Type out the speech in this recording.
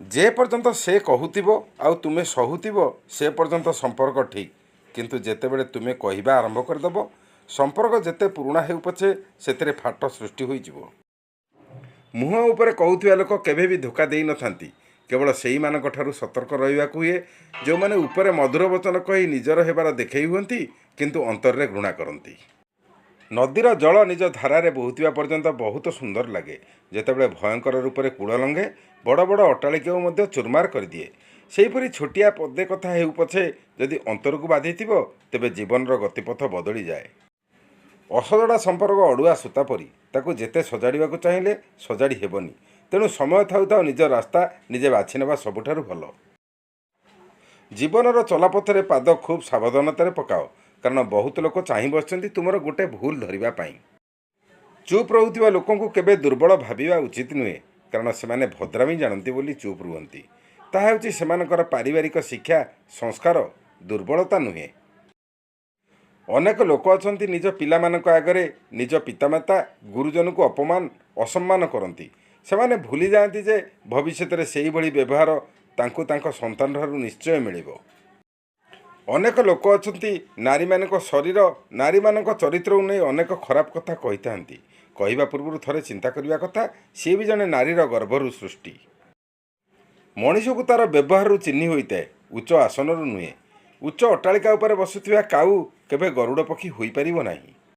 ଯେ ପର୍ଯ୍ୟନ୍ତ ସେ କହୁଥିବ ଆଉ ତୁମେ ସହୁଥିବ, ସେ ପର୍ଯ୍ୟନ୍ତ ସମ୍ପର୍କ ଠିକ୍। କିନ୍ତୁ ଯେତେବେଳେ ତୁମେ କହିବା ଆରମ୍ଭ କରିଦେବ, ସମ୍ପର୍କ ଯେତେ ପୁରୁଣା ହେଉ ପଛେ ସେଥିରେ ଫାଟ ସୃଷ୍ଟି ହୋଇଯିବ। ମୁହଁ ଉପରେ କହୁଥିବା ଲୋକ କେବେ ବି ଧୋକା ଦେଇନଥାନ୍ତି। କେବଳ ସେଇମାନଙ୍କଠାରୁ ସତର୍କ ରହିବାକୁ ହୁଏ, ଯେଉଁମାନେ ଉପରେ ମଧୁର ବଚନ କହି ନିଜର ହେବାର ଦେଖେଇ ହୁଅନ୍ତି, କିନ୍ତୁ ଅନ୍ତରରେ ଘୃଣା କରନ୍ତି। ନଦୀର ଜଳ ନିଜ ଧାରାରେ ବହୁଥିବା ପର୍ଯ୍ୟନ୍ତ ବହୁତ ସୁନ୍ଦର ଲାଗେ। ଯେତେବେଳେ ଭୟଙ୍କର ରୂପରେ କୂଳ ଲଙ୍ଘେ, ବଡ଼ ବଡ଼ ଅଟ୍ଟାଳିକାକୁ ମଧ୍ୟ ଚୁରମାର କରିଦିଏ। ସେହିପରି ଛୋଟିଆ ପଦେ କଥା ହେଉ ପଛେ ଯଦି ଅନ୍ତରକୁ ବାଧିଥିବ, ତେବେ ଜୀବନର ଗତିପଥ ବଦଳିଯାଏ। ଅସଜଡ଼ା ସମ୍ପର୍କ ଅଡ଼ୁଆ ସୂତା ପରି, ତାକୁ ଯେତେ ସଜାଡ଼ିବାକୁ ଚାହିଁଲେ ସଜାଡ଼ି ହେବନି। ତେଣୁ ସମୟ ଥାଉ ଥାଉ ନିଜ ରାସ୍ତା ନିଜେ ବାଛିନେବା ସବୁଠାରୁ ଭଲ। ଜୀବନର ଚଲାପଥରେ ପାଦ ଖୁବ୍ ସାବଧାନତାରେ ପକାଅ, କାରଣ ବହୁତ ଲୋକ ଚାହିଁ ବସିଛନ୍ତି ତୁମର ଗୋଟେ ଭୁଲ ଧରିବା ପାଇଁ। ଚୁପ୍ ରହୁଥିବା ଲୋକଙ୍କୁ କେବେ ଦୁର୍ବଳ ଭାବିବା ଉଚିତ ନୁହେଁ, କାରଣ ସେମାନେ ଭଦ୍ରାମି ଜାଣନ୍ତି ବୋଲି ଚୁପ୍ ରୁହନ୍ତି। ତାହା ହେଉଛି ସେମାନଙ୍କର ପାରିବାରିକ ଶିକ୍ଷା, ସଂସ୍କାର, ଦୁର୍ବଳତା ନୁହେଁ। ଅନେକ ଲୋକ ଅଛନ୍ତି, ନିଜ ପିଲାମାନଙ୍କ ଆଗରେ ନିଜ ପିତାମାତା, ଗୁରୁଜନଙ୍କୁ ଅପମାନ ଅସମ୍ମାନ କରନ୍ତି। ସେମାନେ ଭୁଲି ଯାଆନ୍ତି ଯେ ଭବିଷ୍ୟତରେ ସେହିଭଳି ବ୍ୟବହାର ତାଙ୍କୁ ତାଙ୍କ ସନ୍ତାନଠାରୁ ନିଶ୍ଚୟ ମିଳିବ। ଅନେକ ଲୋକ ଅଛନ୍ତି, ନାରୀମାନଙ୍କ ଶରୀର, ନାରୀମାନଙ୍କ ଚରିତ୍ରକୁ ନେଇ ଅନେକ ଖରାପ କଥା କହିଥାନ୍ତି। କହିବା ପୂର୍ବରୁ ଥରେ ଚିନ୍ତା କରିବା କଥା, ସିଏ ବି ଜଣେ ନାରୀର ଗର୍ଭରୁ ସୃଷ୍ଟି। ମଣିଷକୁ ତା'ର ବ୍ୟବହାରରୁ ଚିହ୍ନି ହୋଇଥାଏ, ଉଚ୍ଚ ଆସନରୁ ନୁହେଁ। ଉଚ୍ଚ ଅଟ୍ଟାଳିକା ଉପରେ ବସୁଥିବା କାଉ କେବେ ଗରୁଡ଼ ପକ୍ଷୀ ହୋଇପାରିବ ନାହିଁ।